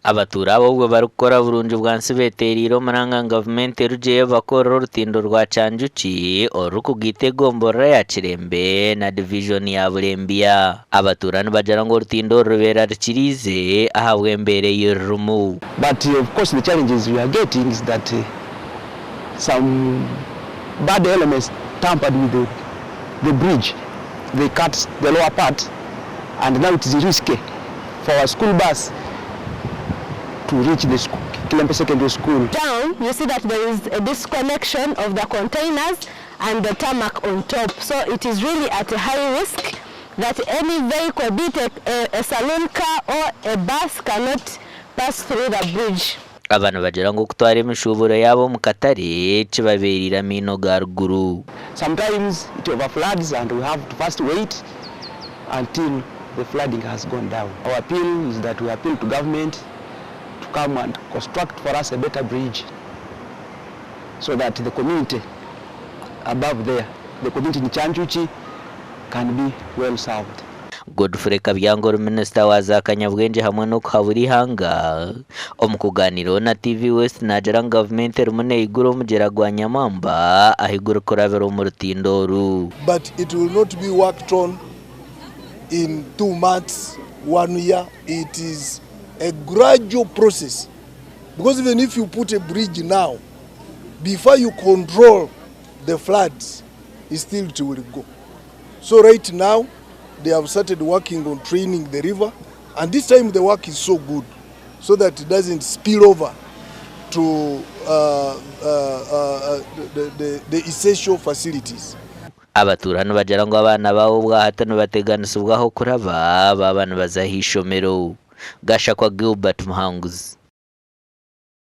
Abatuura aba obwo barikukora burungi bwansi beteereire omuranga ngu gavumenti erugyeyo ebakorere orutindo rwa Kyanjuki orurikugaita egomborora ya Kirembe na divijoni ya Burembya. Abatuura nibagira ngu orutindo oru rubeerarikiriize ahabw'embeera ei rurimu. But of course the challenges we are getting is that some bad elements tampered with the the bridge, they cut the lower part and now it is risky for our school bus to reach the Kilembe Secondary School. Down, you see that there is a disconnection of the containers and the tarmac on top. So it is really at a high risk that any vehicle, be it a, a, a saloon car or a bus, cannot pass through the bridge. Aba nibagira ngu okutwara emishuuburo yaabo omu katare kibabeereire amaino ga ruguru. Sometimes it overfloods and we have to first wait until the flooding has gone down. Our appeal is that we appeal to government to come and construct for us a better bridge so that the community above there, the community in Kyanjuki can be well served. Godfrey Kabyango ori minisita wa za kanyabwengye hamwe n'okuhabura eihanga, omu kugaaniiraho na TV West naagira ngu gavumenti erimu neigura omugyera gwa Nyamwamba ahi gurikurabira omu rutindo oru. But it will not be worked on in 2 months, one year. It is a gradual process. Because even if you put a bridge now, before you control the floods, still it will go. So right now, they have started working on training the river, and this time the work is so good, so that it doesn't spill over to the essential facilities. Abatuura nibagira ngu abaana baabo obwahati nibateganisibwa aho kuraba baaba nibaza aha ishomero. Gashakwa Gilbert Muhanguzi.